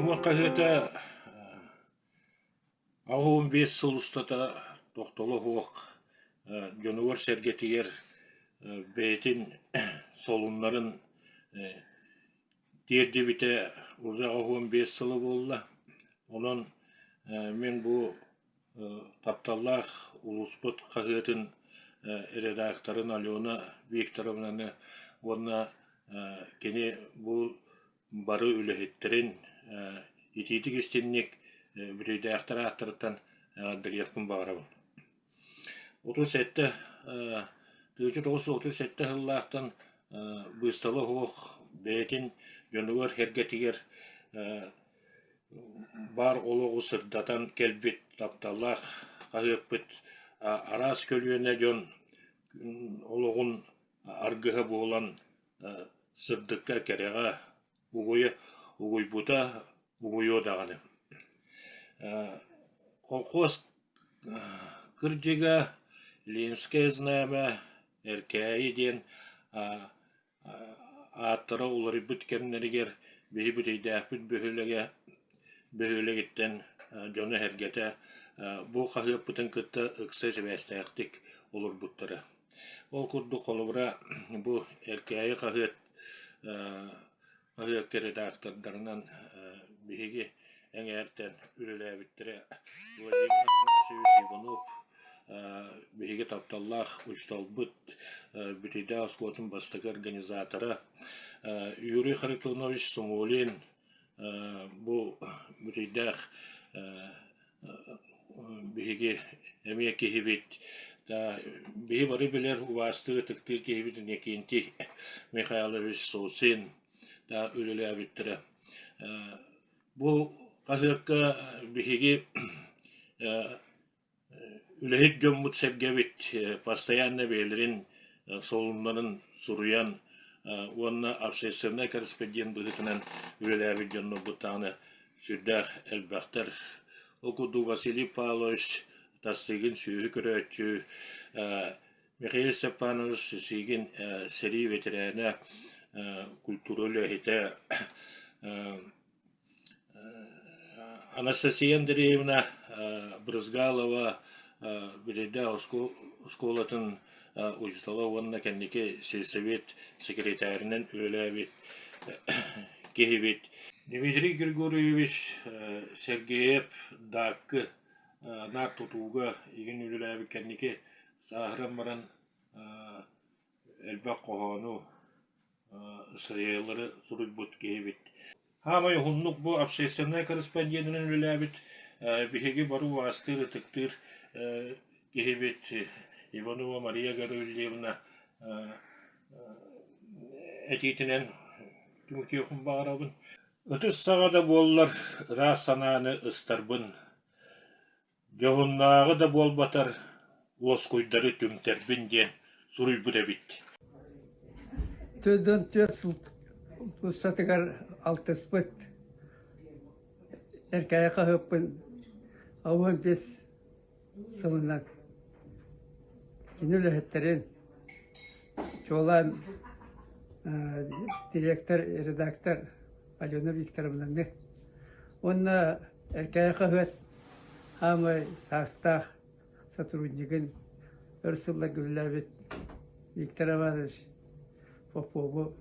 Хомуур хаһыата 85 сыл устата тохтоло суох дьонугар-сэргэтигэр бэйэтин солуннарын тиэрдибитэ уже 85 сыла буолла. Онон мин бу тапталлаах улууспут хаһыатын редакторын Алена Викторовнаны уонна кини бу бары үлэһиттэрин итиитик-истинник бүтэйдээхтэр ааттарыттан эҕэрдэлиэхпин баҕарабын. 37 1937 сыллаахтан быыстала суох бэйэтин дьонугар-сэргэтигэр баар олоҕу сырдатан кэлбит тапталлаах хаһыаппыт араас көлүөнэ дьон олоҕун аргыһа буолан сырдыкка, кэрэҕэ угуйа угуйбута, угуйуо даҕаны. Холкуос кырдьыга Ленское знамя, Эркээйи диэн ааттара уларыйбыт кэмнэригэр биһи Бүтэйдээхпит бөһүөлэгэ бөһүөлэгиттэн дьоно-сэргэтэ бу хаһыаппытын кытта ыкса сибээстээхтик олорбуттара. Ол курдук холобура бу Эркээйи хаһыат хаһыакка редактордарынан биһиги эҥээртэн үлэлээбиттэрэ Владимир Афанасьевич Иванов биһиги тапталлаах учууталбыт, Бүтэйдээх оскуолатын бастакы организатора Юрий Харитонович Сумулин бу Бүтэйдээх биһиги эмиэ киһибит биһи бары билэр убаастыыр ытыктыыр киһибит Иннокентий Михайлович Сосин үлэлээбиттэрэ. Бу хаһыакка биһиги Үлэһит дьоммут-сэргэбит постоянно бэйэлэрин солуннарын суруйан уонна общественнай корреспондент быһыытынан үлэлээбит дьоннорбут даҕаны сүрдээх элбэхтэр. Ол курдук Василий Павлович Тастыгин сүөһү көрөөччү, Михаил Степанович Сысыгин сэрии бэтэрээнэ, культура үлэһитэ, Анастасия Андреевна Брызгалова Бүтэйдээх оскуолатын учуутала уонна кэнники сельсовет секретарынан үлэлээбит киһибит. Дмитрий Григорьевич Сергеев Дааккы наар тутууга игин үлэлээбит кэнники сааһыран баран элбэх хоһоону СРЛары суруйбут киһибит. Хаамай уһуннук бу общественнай корреспонденынан үлэлээбит биһиги бары убаастыыр, ытыктыыр киһибит Иванова Мария Гаврильевна этиитинэн түмүктүөхпүн баҕарабын. Ытыс саҕа да буоллар ыраас санааны ыстарбын Дьоһуннааҕы да буолбатар, уоскуйдары түмтэрбин диэн суруйбут эбит. 44 сыл устатыгар алтыспыт Эркээйи хаһыаппын 85 сылынан кини үлэһиттэрин, чуолаан директор, редактор Алена Викторовнаны уонна Эркээйи хаһыат Хаамай саастаах сотруднигын өр сылларга үлэлээбит Виктор Иванович Попову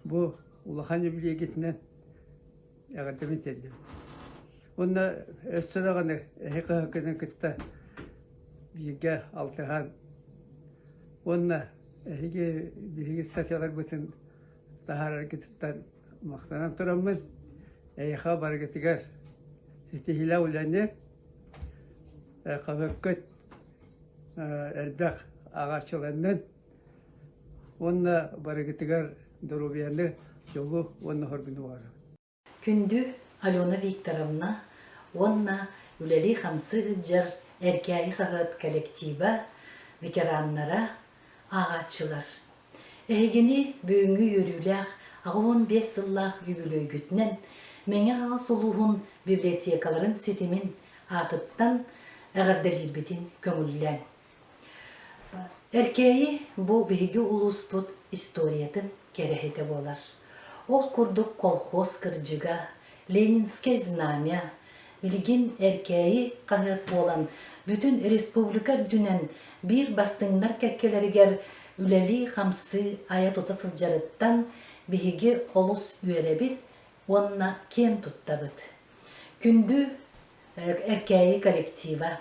бу улахан юбилейгитинэн эҕэрдэбин тиэрдэбин. Уонна өссө даҕаны эһи хаһыаккытын кытта бииргэ алтыһан уонна эһиги биһиги статьяларбытын таһаараргытыттан Махтанан тураммын, эйиэхэ барыгытыгар ситиһиилээх үлэни, хаһыаккыт элбэх ааҕааччыланнын уонна барыгытыгар доруобуйаны, дьолу уонна хоргуну баҕарабын. Күндү Алена Викторовна уонна үлэлии-хамсыы сылдьар Эркээйи хаһыат коллектива, ветераннара, ааҕааччылар! Эһигини бүгүҥҥү үөрүүлээх 85 сыллаах үбүлүөйгүтүнэн Мэҥэ Хаҥалас улууһун библиотекаларын ситимин аатыттан эҕэрдэлиирбитин көҥүллээҥ. Эркээйи бу биһиги улууспут историятын кэрэһитэ буолар. Ол курдук колхоз кырдьыга, Ленинскэй знамя, билигин Эркээйи хаһыат буолан бүтүн республика үрдүнэн биир бастыҥнар кэккэлэригэр үлэлии-хамсыы айа-тута сылдьарыттан биһиги олус үөрэбит уонна киэн туттабыт. Күндү Эркээйи коллектива,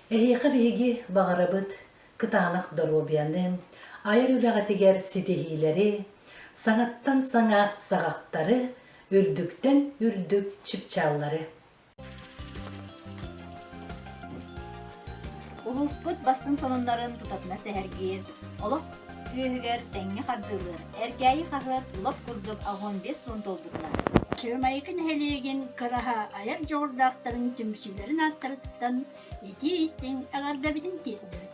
эһиэхэ биһиги баҕарабыт кытаанах доруобуйаны, айар үлэҕитигэр ситиһиилэри, саҥаттан саҥа саҕахтары, үрдүктэн үрдүк чыпчааллары. Улууспут бастыҥ сонуннарын тутатына сэһэргиир, олох үөһүгэр тэҥҥэ хардыылыыр Эркээйи хаһыат лоп курдук 85 сылын туолбутунан. Чыамайыкы нэһилиэгин Кыраһа айар дьоҕурдаахтарын түмсүүлэрин ааттарыттан итии-истиҥ эҕэрдэбитин тиэрдэбит.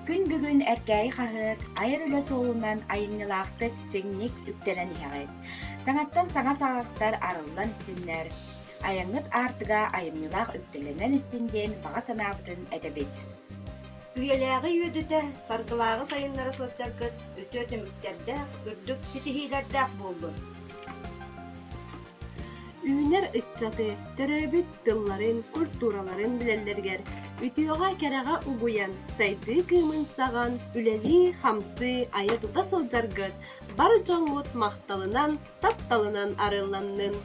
Күн бүгүн Эркээйи хаһыат айар үлэ суолунан айымньылаахтык, чиҥник үктэнэн иһэҕит. Саҥаттан саҥа саҕахтар арыллан истиннэр, айаҥҥыт аартыга айымньылаах үктэлэнэн истин диэн баҕа санаабытын этэбит. Үйэлээҕи үөдүтэ, саргылааҕы сайыннара сылдьаргыт үтүө түмүктэрдээх, үрдүк ситиһиилэрдээх буоллун! Үүнэр ыччаты төрөөбүт тылларын, культураларын билэллэригэр үтүөҕэ-кэрэҕэ угуйан, сайдыы кыымын саҕан, үлэлии-хамсыы, айа-тута сылдьаргыт бар дьоҥҥут махталынан, тапталынан арыалланнын!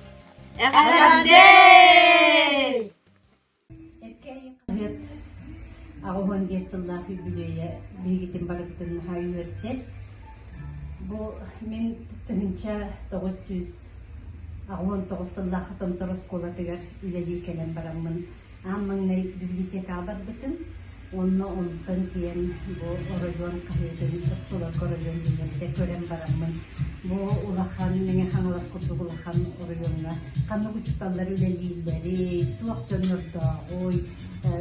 Эҕэрдэ! Эркээйи хаһыат 85 сыллаах үбүлүөйэ биһигитин барыбытын наһаа үөрдэр. Бу мин 1989 сыллаах Томтор оскуолатыгар үлэлии кэлэн бараммын аан маҥнай библиотекаҕа барбытым. Уонна онтон тиийэн бу оройуон хаһыатын оччолорго оройуон диэннэргэ көрөн бараммын бу улахан Мэҥэ Хаҥалас курдук улахан оройуоҥҥа ханнык учууталлар үлэлииллэрий, туох дьоннордооҕуй,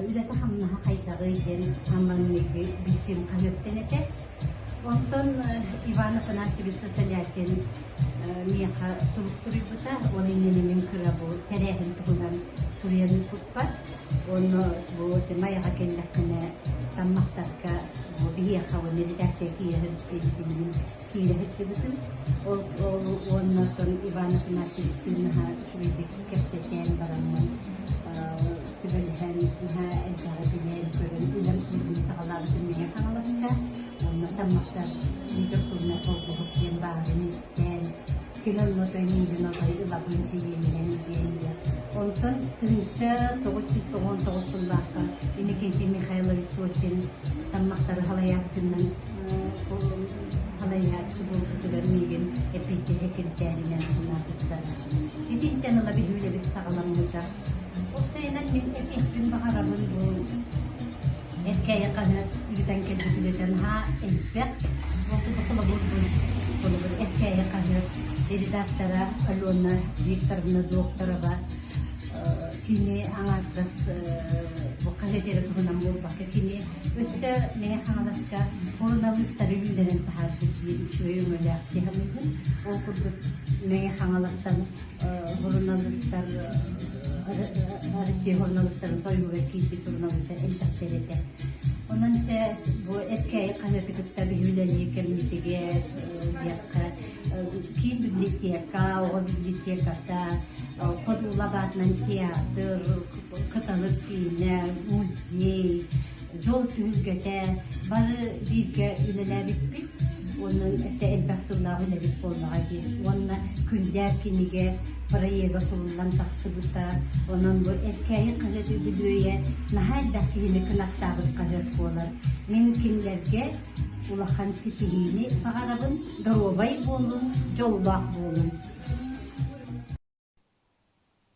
үлэтэ-хамнаһа хайдаҕый диэн аан маҥнайгы билсиим хаһыаттан этэ. Онтон Иван Афанасьевич Сосолятин миэхэ сурук суруйбута, ол иннинэ мин кыра бу тэрээһин туһунан суруйан ыыппыппар. Онно бу Майаҕа кэллэххинэ таммахтарга бу биһиэхэ уонна редакция киирэ сылдьыбытын киирэ сылдьыбытым. Ол ол уонна оттон Иван Афанасьевичтыын наһаа үчүгэйдик кэпсэтэн бараммын сүбэлэһэн наһаа элбэҕи билэн-көрөн үлэм үлэбин саҕалаабытым Мэҥэ Хаҥаласка уонна таммахтар литературнай холбоһук диэн баарын истэн Кини онно миигин отой ылабын чилиэнинэн диэн диэн. Онтон 1999 сыллаахха Иннокентий Михайлович Сосин таммахтары халайааччынан халайааччы буолбутугар миигин эпиитэ кирдээринэн анаабыттара. Итинтэн ыла биһи үлэбит саҕаламмыта. Уопсайынан мин этиэхпин баҕарабын бу Эркээйи хаһыат ыытан кэлбит үлэтэ наһаа элбэх. Ол курдук холобур, холобур Эркээйи хаһыат редактора Алена Викторовна Докторова кини аҥаардас бу хаһыат эрэ туһунан буолбакка кини өссө Мэҥэ Хаҥаласка суруналыыстары үүннэрэн таһаарбыт диэн үчүгэй өҥөлөөх дии саныыбын. Ол курдук Мэҥэ Хаҥаластан суруналыыстар Россия суруналыыстарын сойууһугар киирбит суруналыыстар элбэхтэр этэ. Онон чэ бу Эркээйи хаһыаты кытта биһи үлэлии кэммитигэр диэххэ киин библиотека, оҕо библиотеката, Ходула баатынан театр, Кыталык киинэ, музей, дьол түһүлгэтэ бары бииргэ үлэлээбиппит. Онон этэ элбэх сыллаах үлэбит буоллаҕа дии. Уонна Күндээр кинигэ проега суруллан тахсыбыта. Онон бу Эркээйи хаһыат үбүлүөйэ наһаа элбэх киһини кынаттаабыт хаһыат буолар. Мин кинилэргэ улахан ситиһиини баҕарабын, доруобай буолун, дьоллоох буолун.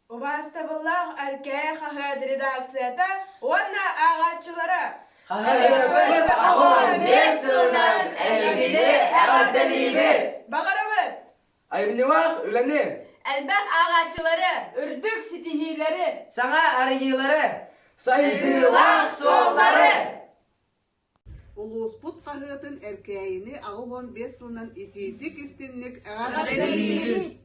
Убаастабыллаах Эркээйи хаһыат редакцията уонна ааҕааччылара! Хаһыаппыт 85 сылынан эһигини эҕэрдэлиибит! Баҕарабыт! Айымньылаах үлэни! Элбэх ааҕааччылары, үрдүк ситиһиилэри! Саҥа арыйыылары! Сайдыылаах суоллары! Улууспут хаһыатын Эркээйини 85 сылынан итиитик-истиҥник эҕэрдэлиибит!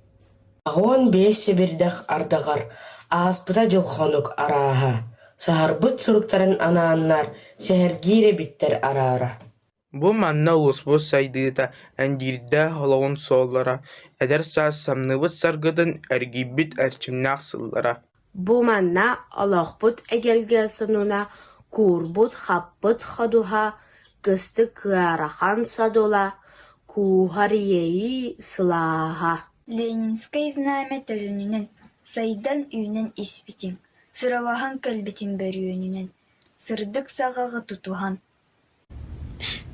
85 сэбирдэх ардаҕар ааспыта дьыл-хонук арааһа, саһарбыт суруктарын анааннар сэһэргиир эбиттэр араара. Бу манна улууспут сайдыыта, эндирдээх олоҕун суоллара, эдэр саас самныбыт саргытын эргийбит эрчимнээх сыллара. Бу манна олохпут эгэлгэ сонуна, куурбут-хаппыт ходуһа, кыстык ыарахан содула, кууһар иэйии сылааһа. Ленинскэй знамя төлөнүнэн, сайдан-үүнэн испитиҥ, сыралаһан кэлбитиҥ бөрүөнүнэн, сырдык саҕаҕы тутуһан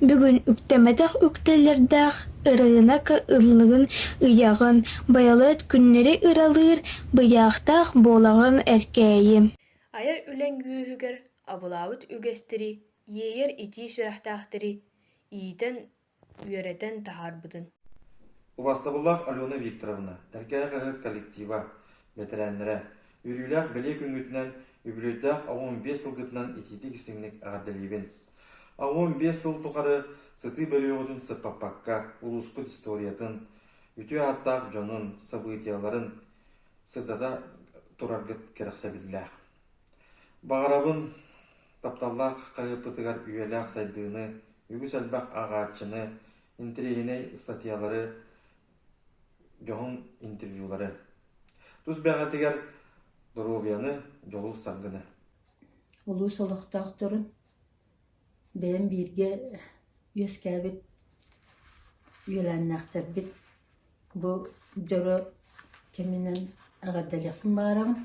Бүгүн үктэммэтэх үктэллэрдээх ырыынак ыллыгын ыйаҕын, байылыат күннэри ыралыыр быйаахтаах буолаҕын Эркээйи Айар үлэҥ үөһүгэр абылаабыт үгэстэри, иэйэр итии сүрэхтээхтэри иитэн, үөрэтэн таһаарбытын. Убастабыллаах Алена Викторовна, Эркээйи хаһыат коллектива, бэтэрээннэрэ, үөрүүлээх бэлиэ күҥҥүтүнэн, үбүлүөйдээх 85 сылгытынан итиитик-истиҥник эҕэрдэлиибин. 85 сыл тухары сытыы бөрүөҕүтүн сыппаппакка улууспут историятын, үтүө ааттаах дьонун, событиеларын сырдата тураргыт кэрэхсэбиллээх. Баҕарабын тапталлаах хаһыаппытыгар үйэлээх сайдыыны, үгүс элбэх ааҕааччыны, интэриэһинэй ыстатыйалары, дьоһун интервьюлары. Тус бэҕэтигэр доруобуйаны, дьолу-саргыны. Улуус олохтоохторун бэйэм бииргэ үөскээбит үөлээннээхтэрбит бу дьоро кэминэн эҕэрдэлиэхпин баҕарабын.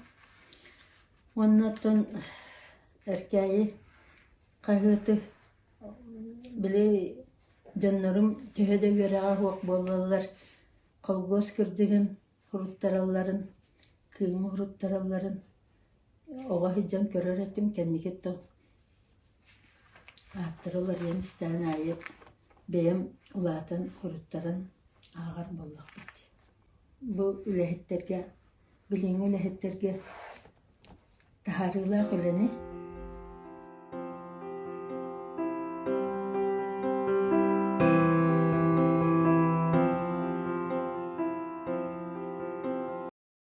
Уонна оттон Эркээйи хаһыаты били дьоннорум төһө да үөрэҕэ суох буоллаллар, холкуос кырдьыгын уруттаралларын, кыымы уруттаралларын оҕо сылдьан көрөр этим, кэнники да ааттара уларыйан истэҕин аайы бэйэм улаатан уруттаран ааҕар буоллахпыт. Бу үлэһиттэргэ, билиҥҥи үлэһиттэргэ таһаарыылаах үлэни.